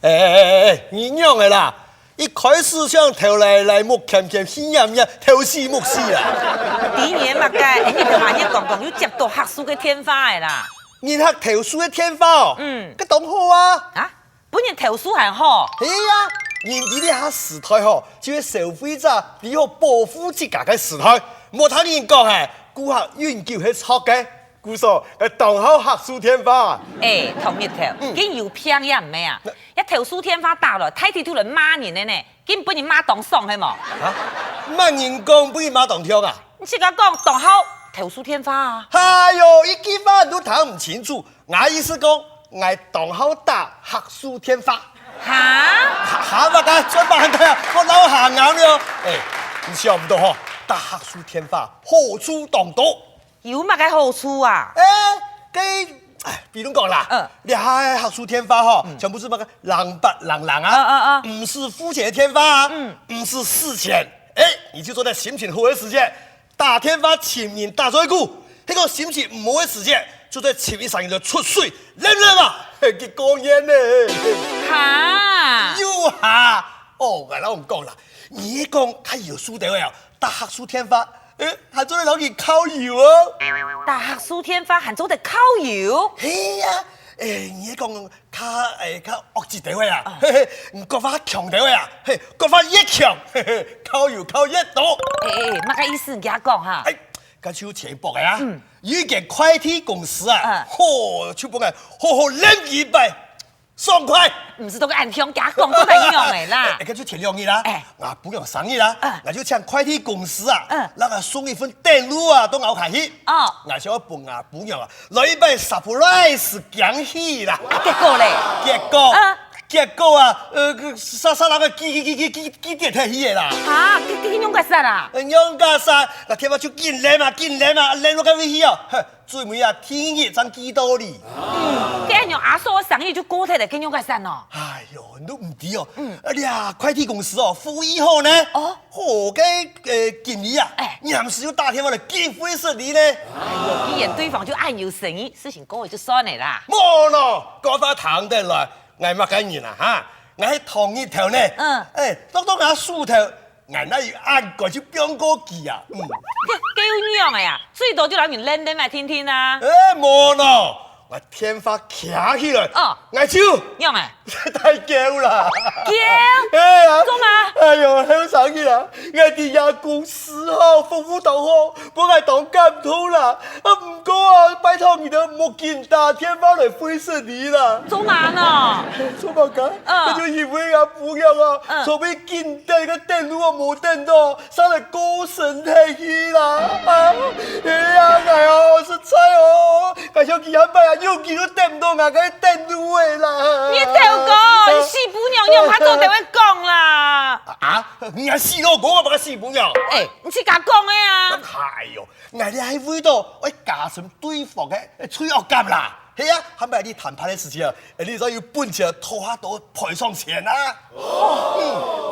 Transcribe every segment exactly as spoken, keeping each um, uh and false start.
哎哎哎哎，你仰仔啦？一開始想偷來來目瞼瞼，氣炎炎，偷死目死啊！知你麼个？哎，你頭下日講講又接到客訴个電話仔啦。人客投訴个電話哦，嗯，該當好啊！啊，分人投訴還好？係啊，人在這下時代吼，就係消費者如何保護自家个時代。莫聽人講係，顧客永久係著个。 故所，𠊎當好客訴電話。哎，唐日頭，嗯，你有病也毋係啊？該，這投訴電話打來，大體都來罵人个呢，你分人罵當爽係無？啊？麼人講分人罵當暢啊？你自家講當好投訴電話啊？哎喲，一句話你都聽毋清楚。𠊎意思講，𠊎當好打客訴電話。哈？哈哈，麼个？再罵一擺啊，𠊎老下硬了。哎，你想毋到吼，打客訴電話好處當多。 有麼个好處啊？哎，該，哎，比如講啦，嗯，這下个客訴電話吼，嗯，全部係麼个零八零零啊，嗯嗯嗯，毋使付錢个電話啊，嗯，毋使使錢，哎，你就做得心情好个時節，打電話尋人打嘴鼓，該個心情毋好个時節，就做得尋一儕人來出水，冷冷啊，幾過癮呢。哈？有哈？哦，𠊎摎你講啦，你講較有數个啊，打客訴電話， 欸，還做得摎佢敲油哦。打客訴電話還做得敲油？係啊，欸，你講較，欸，較惡一兜仔啊，啊，嘿嘿，你講話較強兜仔啊，嘿，講話越強，嘿嘿，敲油敲越多。欸欸，麼个意思？你講哈。欸，該就前駁仔啊，嗯，有一間快遞公司啊，嗯，吼，就分𠊎好好懍佢一擺。 爽快！毋使同佢恁樣，佢講做得樣个啦。欸，該就前兩日啦，欸，吾餔娘生日啦，啊，𠊎就請快遞公司啊，嗯，摎𠊎送一份等路啊，到吾屋下去。哦，𠊎想愛分吾餔娘啊，來一擺surprise驚喜啦。結果咧？結果，啊，結果啊，呃，煞煞摎佢寄寄寄寄寄寄寄寄寄去个啦。哈，寄寄寄仰結煞啊？呃，仰結煞，𠊎電話就緊懍啊，緊懍啊，懍到該位去哦，嘿， 最尾啊，第二日正寄到哩。嗯，該恁樣阿嫂个生意就過忒了，該仰結煞哦。哎喲，你都毋知哦，嗯，啊，這快遞公司哦，服務好呢。哦，好个，呃，經理啊，欸，臨時又打電話來寄回信你呢。哎喲，既然對方就恁有誠意，事情過了就算了啦。無咯，講話聽得來，𠊎麼个人啊，哈，𠊎係唐日頭呢。嗯，欸，當當𠊎輸頭， 𠊎哪有恁趕就放過佢啊？嗯。該，該又仰仔啊？最多就摎人懍懍仔定定啊。欸，無咯，𠊎電話擎起來，哦，𠊎就仰仔？大噭啦！噭？哎呀，做麼？哎喲，後生人啊，𠊎在這公司吼，服務當好，分𠊎當感動啦。啊，毋過啊，拜託你兜莫緊打電話來回信你啦。做麼呢？做麼个？嗯，該就因為啊，餔娘啊，嗯，昨晡緊 等該等路啊無等到，煞來過身忒去啦！啊，哎呀，𠊎哦，實在哦，𠊎想佢下擺啊，永久都等毋到𠊎該等路仔啦！你兜講，你死餔娘仰般做得會講啦？啊，你還死老公啊，麼个死餔娘？欸，你自家講个啊！哎喲，𠊎這係為著愛加深對方个罪惡感啦。 係啊，下擺你談判个時節啊，你就愛有本錢討較多賠償錢啊。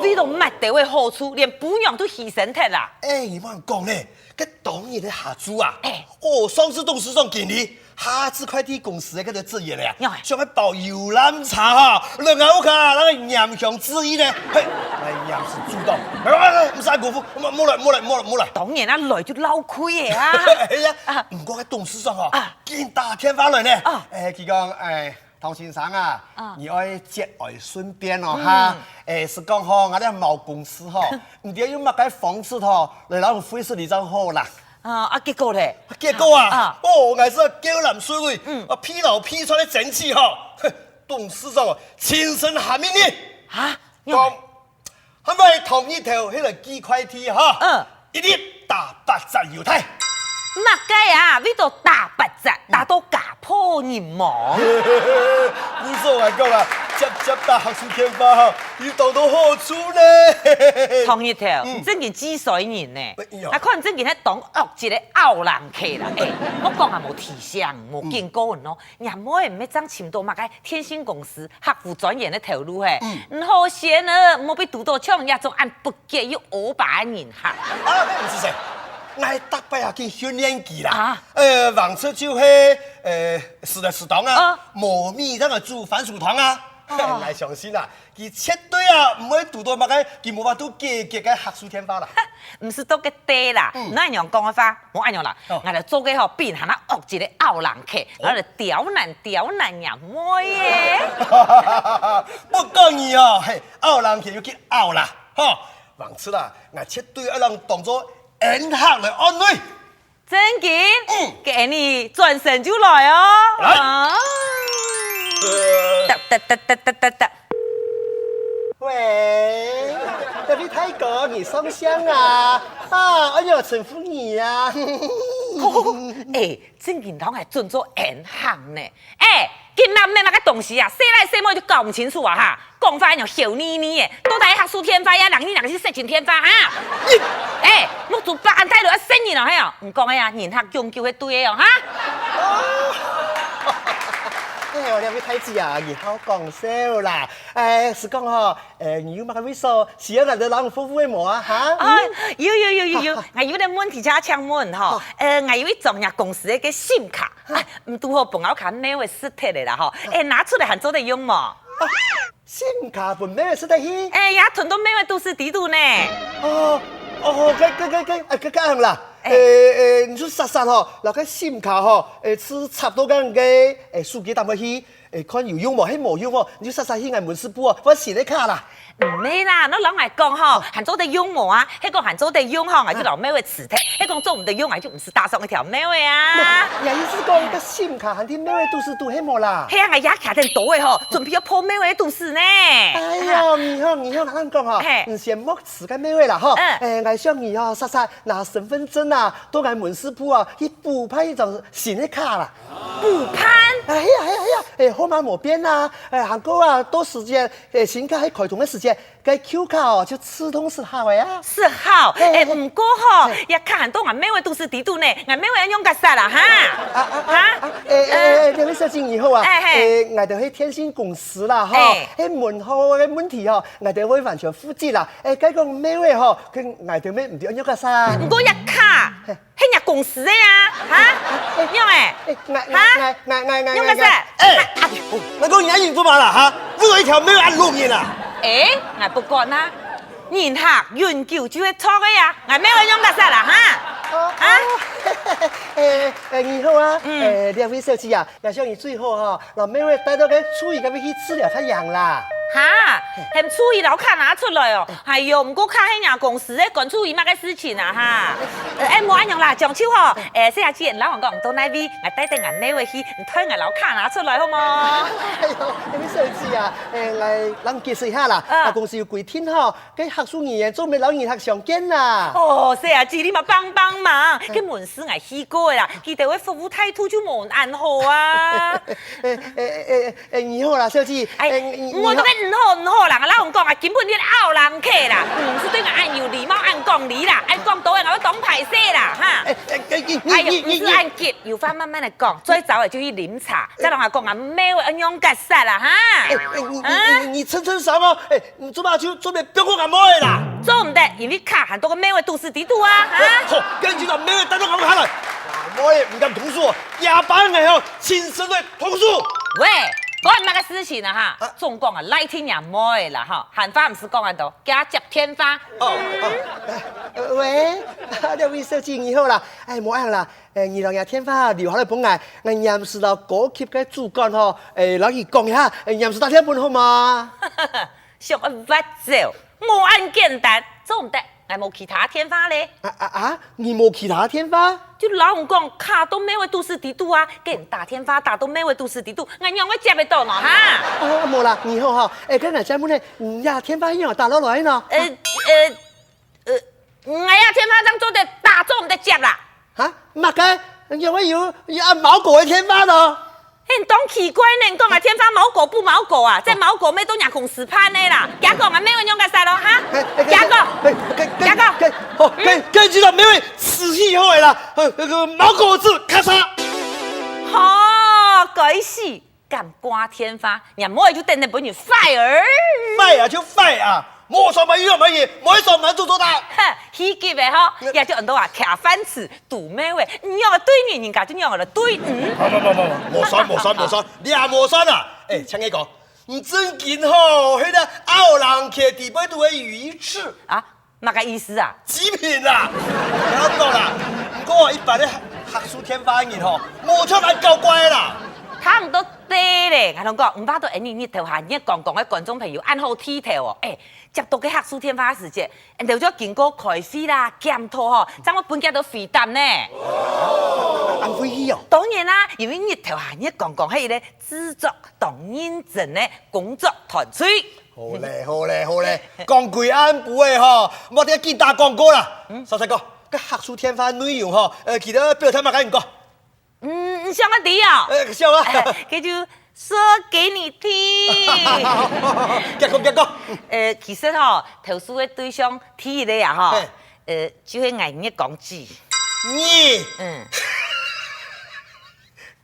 為著麼个个好處，連餔娘都犧牲忒啦。欸，你莫講呢，該當日个下晝啊，欸，哦，上至董事長經理，下至快遞公司个該兜職員咧，仰仔？想愛包遊覽車哈，來𠊎屋下，𠊎拈香致意呢，嘿，𠊎拈時主動，來來來，毋使恁功夫，莫莫來莫來莫來莫來。當然啊，來就漏氣个啊。係啊，啊，毋過該董事長吼，啊， 緊打電話來呢。啊，欸，佢講，欸，唐先生啊，啊，你愛節哀順變哦，嗯，哈。欸，係講吼，𠊎這貿公司吼，毋知用麼个方式吼，來摎你回信你正好啦。啊，啊，結果咧？結果啊，啊，哦，𠊎係狗男水尾，嗯，啊，屁摎屁串个爭執吼，哼，董事長哦，親身下命令，啊，講， 下擺唐日頭係來寄快遞哈，嗯，一律打八折優待。麼个啊？為著打八折，打到家破人亡。毋使𠊎講啊，輒輒打客訴電話哈，有當多好處呢。唐日頭，嗯，你正經幾衰人呢？哎喲，啊，看你正經係當惡一个漚人客啦。欸，莫講啊，無提醒，無警告你哦。 若妹毋係正尋到麼个電信公司客服專員个頭路嘿，嗯，毋好選啊，莫分堵到像這種恁不潔又烏白个人客。啊，毋使愁，𠊎逐擺啊去訓練佢啦。啊，呃，橫直就係，呃，適來適當啊，啊，無米正來煮番薯湯啊。𠊎相信啊，佢絕對啊毋會堵著麼个佢無法度解決个客訴電話啦。毋使到該地啦，嗯。你恁樣講个話，無恁樣啦，哦。𠊎來做个吼，比你還較惡一个拗人客，然後來刁難刁難若妹仔。不管你哦，嘿，拗人客又去拗啦，吼，橫直啦，𠊎絕對愛摎你當做恩客來安慰。 正經？嗯。該𠊎轉身就來哦。來。啊。呃。噠噠噠噠噠噠噠。喂，這位大哥，你上香啊？啊，哎呀，陳婦人啊。哎，正經摎𠊎準做恩客呢。哎，今晡日麼个東西啊？細倈細妹就搞毋清楚啊哈！ 講話恁樣噭泥泥仔，到底係客訴電話呀，人與人去色情電話哈？哎，目珠擘恁大就愛食人哦，係哦？毋講个啊，人客永久係對个哦，哈？哎喲，兩位太子啊，你好講笑啦！哎，係講吼，哎，你有麼个位所需要𠊎兜摎你服務个無啊？哈？哦，有有有有有，𠊎有個問題想請問吼，呃，𠊎有一張若公司个SIM卡，啊，毋堵好分𠊎屋下妹仔食忒个啦吼，哎，拿出來還做得用無？ SIM卡分妹仔食忒去？哎，也吞到妹仔肚屎底肚呢。哦，哦，該該該該，哎，該該樣啦。哎。哎哎，你就煞煞吼，摎該SIM卡吼，哎，就插到該个，哎，手機頂背去，哎，看有用無，係無用哦，你就煞煞去𠊎門市部哦，換新个卡啦。毋係啦，你摎𠊎講吼，還做得用無啊？係講還做得用吼，𠊎就摎妹仔辭忒；係講做毋得用，𠊎就毋使打爽一條妹仔啊。也意思講，該SIM卡還在妹仔肚屎肚係無啦？係啊，𠊎也徛等到位吼，準備愛破妹仔肚屎呢。哎喲，你好你好，𠊎同你講吼，嘿。你先莫 辭該妹仔啦吼，嗯。哎，𠊎想你哦，煞煞拿身份證啊，到𠊎門市部啊，去補辦一張新个卡啦。補辦？哎呀哎呀哎呀，哎，號碼無變啊，哎，還過啊，到時節，哎，新卡係開通个時節，該舊卡哦就自動失效个啊。失效？嘿，哎，毋過吼，嘿。這卡還在𠊎妹仔肚屎底肚呢，𠊎妹仔愛仰結煞啦哈？啊啊啊！哈？啊，哎哎哎，兩位小姐你好啊，哎嘿。哎，𠊎兜係電信公司啦吼，哎。係門號个問題吼， 𠊎兜會完全負責啦。哎，該講妹仔吼，該𠊎兜乜毋知愛仰結煞。毋過這卡，嘿。係若公司个啊，哈？仰仔？哎，𠊎哈？𠊎𠊎𠊎𠊎仰結煞？哎，𠊎講你還應付嘛啦，哈？為了一條妹仔恁弄人啊！哎，𠊎不管啊，人客永久就係著个啊，𠊎妹仔愛仰結煞啦，哈？哦，哈？哦，哎哎，你好啊，嗯。哎，這位小姐啊， 𠊎想你最好吼，摎妹仔帶到該助理該位去治療較贏啦。哈，喊助理摎卡拿出來哦。哎喲，毋過卡係若公司个，管助理麼个事情啊哈？呃，哎，無恁樣啦，將就吼，哎，細阿姊，你摎𠊎講到哪位，𠊎帶等𠊎妹仔去，你替𠊎摎卡拿出來好無？哎喲，這位小姐啊，哎，𠊎摎你解釋一下啦，嗯。啊，公司有規定吼， 該客訴人員做毋得摎人客相見啦。哦，細阿姊，你嘛幫幫忙，該門市𠊎去過个啦，佢兜个服務態度就無恁好啊。哎哎哎哎，你好啦，小姐。哎，哎，你你好。𠊎都講你好你好啦，𠊎摎你講啊，根本你係拗人客啦，毋使對𠊎恁有禮貌，恁講理啦，恁講到个𠊎會當歹勢啦，哈。哎哎哎，你你哎喲，你你你，毋使恁急，有話慢慢來講，最早个就去啉茶，再摎𠊎講啊，妹仔愛仰結煞啦，哈。哎哎，你你你你趁趁爽哦，哎， 你做麼个就做毋得放過𠊎妹仔啦？做毋得，因為卡還在該妹仔肚屎底肚啊，哈？好，緊去摎妹仔帶到𠊎屋下來。𠊎妹仔毋敢動手，這擺𠊎愛親身來動手。喂，管麼个事情啊哈？啊？總講啊，賴定若妹仔啦哈，閒話毋使講恁多，遽接電話。哦，哦，呃，喂，啊，這位小姐你好啦，哎，無恁樣啦， 哎，你摎若電話留下來分𠊎，𠊎黏時摎高級个主管吼，哎，摎佢講一下，哎，黏時打電話分好無？想愛挖走，無恁簡單，做毋得，𠊎無其他電話咧。啊啊啊！你無其他電話？就摎你講，卡在妹仔肚屎底肚啊，該人打電話打到妹仔肚屎底肚，𠊎仰會接得到呢哈？哦，無啦，你好吼，哎，該𠊎請問呢，你這電話係仰打落來呢？呃呃， 呃，𠊎這電話正做得打，做毋得接啦。哈？麼个？仰會有有恁貓狗个電話咯？嘿，當奇怪呢！你講𠊎電話貓狗不貓狗啊？這貓狗乜在若公司辦个啦！遽講啊，妹仔仰結煞咯，哈？嘿，嘿，遽講！嘿，嘿，嘿，遽講！嘿，哦，嘿，嘿，這隻妹仔死去以後个啦，呃，那個貓狗子咔嚓。吼，該死！ 敢掛電話，若妹仔就等等分人fire。Fire就fire啊，無爽嘛有麼个意義，無爽嘛做做噠。哼，戲劇个吼，也就恁多啊，徛飯匙、堵妹仔，你仰仔對人，人家就仰仔來對你。無無無無無，無爽無爽無爽，這無爽啊！哎，請你講，你正經吼，該个奧朗克底背肚个魚翅。啊，麼个意思啊？極品啊！毋好講啦，毋過一般个客訴電話个人吼，無像恁搞怪啦。聽毋著對咧，𠊎同你講，毋怕到𫣆日頭下月光光个觀眾朋友恁好地頭哦。欸，接到个客訴電話个時節， 𫣆兜就愛經過開會啦、檢討吼，正會分佢兜回答呢。恁費氣哦！當然啦，因為日頭下月光光係一個製作當認真个工作團隊。好咧，好咧，好咧，講歸暗晡个吼，莫在該緊打廣告啦。嗯。煞煞講，該客訴電話內容吼，呃，佢兜表態麼个人講？ 嗯，你想愛知哦？呃，想啊。欸，該就說給你聽。別講，別講。呃，其實吼，投訴个對象第一個啊，吼，嘿。呃，就係𠊎月光姊。你？嗯。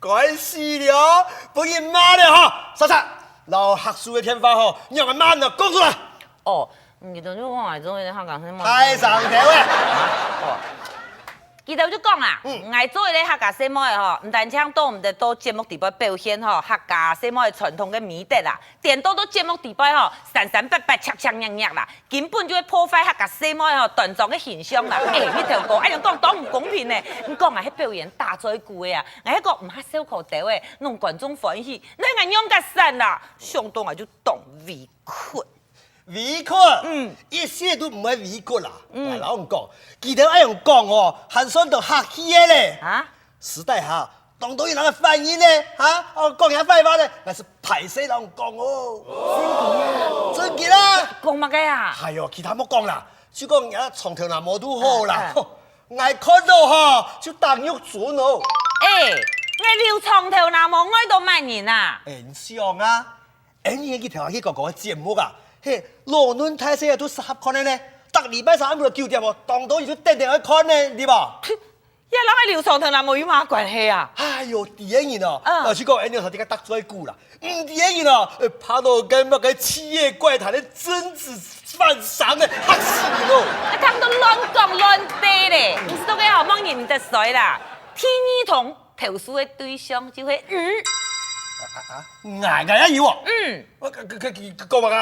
該死了，分人罵了吼，煞煞，摎客訴个電話吼，你愛罵你講出來。 哦，你等就講𠊎做一個客家細妹。太上頭了！哦，佢兜就講啊，嗯。𠊎做一個客家細妹吼，毋單淨做毋得到節目底背表現吼，客家細妹傳統个美德啦，顛倒到節目底背吼，三三八八、赤赤弱弱啦，根本就會破壞客家細妹吼端莊个形象啦。欸，日頭哥，恁樣講當毋公平呢！你講𠊎係表演打嘴鼓个啊，𠊎係講毋好笑可兜个，弄觀眾歡喜，哪𠊎仰結煞啦，想到𠊎就當委屈。 委屈？嗯。一息都毋會委屈啦。嗯。𠊎摎你講，佢兜恁樣講哦，還算當客氣个咧。啊？私底下，當多人个反應呢，哈？哦，講人壞話呢，𠊎係歹勢摎你講哦。真个啊？真个啦！講麼个啊？哎喲，其他莫講啦，就講人家長頭那毛都好啦。嗯，嗯。吼，𠊎看到吼，就當肉酸哦。欸，𠊎留長頭那毛礙到麼人啊？欸，你想啊， 𫣆日去頭下去講講个節目啊，嘿，老嫩大細啊都適合看个呢。逐禮拜三暗晡九點哦，當多人就等等愛看呢，對無？也摎𠊎留長頭那毛有麼關係啊？哎喲，知个人哦，嗯。呃，就講𫣆日頭在該打嘴鼓啦，毋知个人哦，呃，怕到該麼个七夜怪談个貞子犯上呢，嚇死人咯！啊，聽到亂講亂對咧，毋係都該好望人毋得衰啦。第二通 投訴个對象就係你。啊，啊，啊，𠊎，𠊎也有哦。嗯。我，佢，佢，佢，佢講麼个？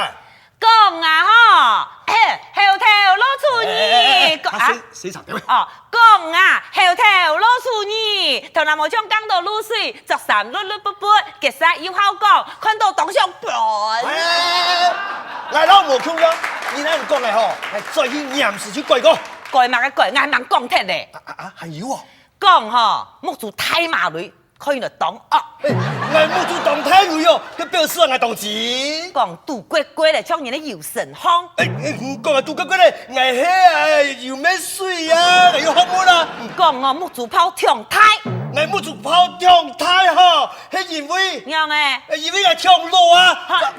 講啊吼，猴頭老鼠耳，欸，欸，欸，講啊，啊，誰，誰吵的？哦，講啊，猴頭老鼠耳，頭那毛像降到露水，著衫碌碌粄粄，結煞又好講，看到當想搬。欸，欸，欸，欸，𠊎摎你無共樣，你恁樣講个吼，𠊎轉去黏時就改過。改麼个改？𠊎還吂講忒咧。啊，啊，啊，還有哦。 講吼，目珠大麻鐳，看起來當惡。欸，𠊎目珠當大鐳哦，該表示𠊎當精。講肚貴貴咧，像人个有神風。欸，欸，你講啊肚貴貴咧，𠊎係啊，有咩水啊，𠊎有學問啊。講哦，目珠泡忒大。𠊎目珠泡忒大吼，係因為，仰仔？欸，因為𠊎忒老啊。哈。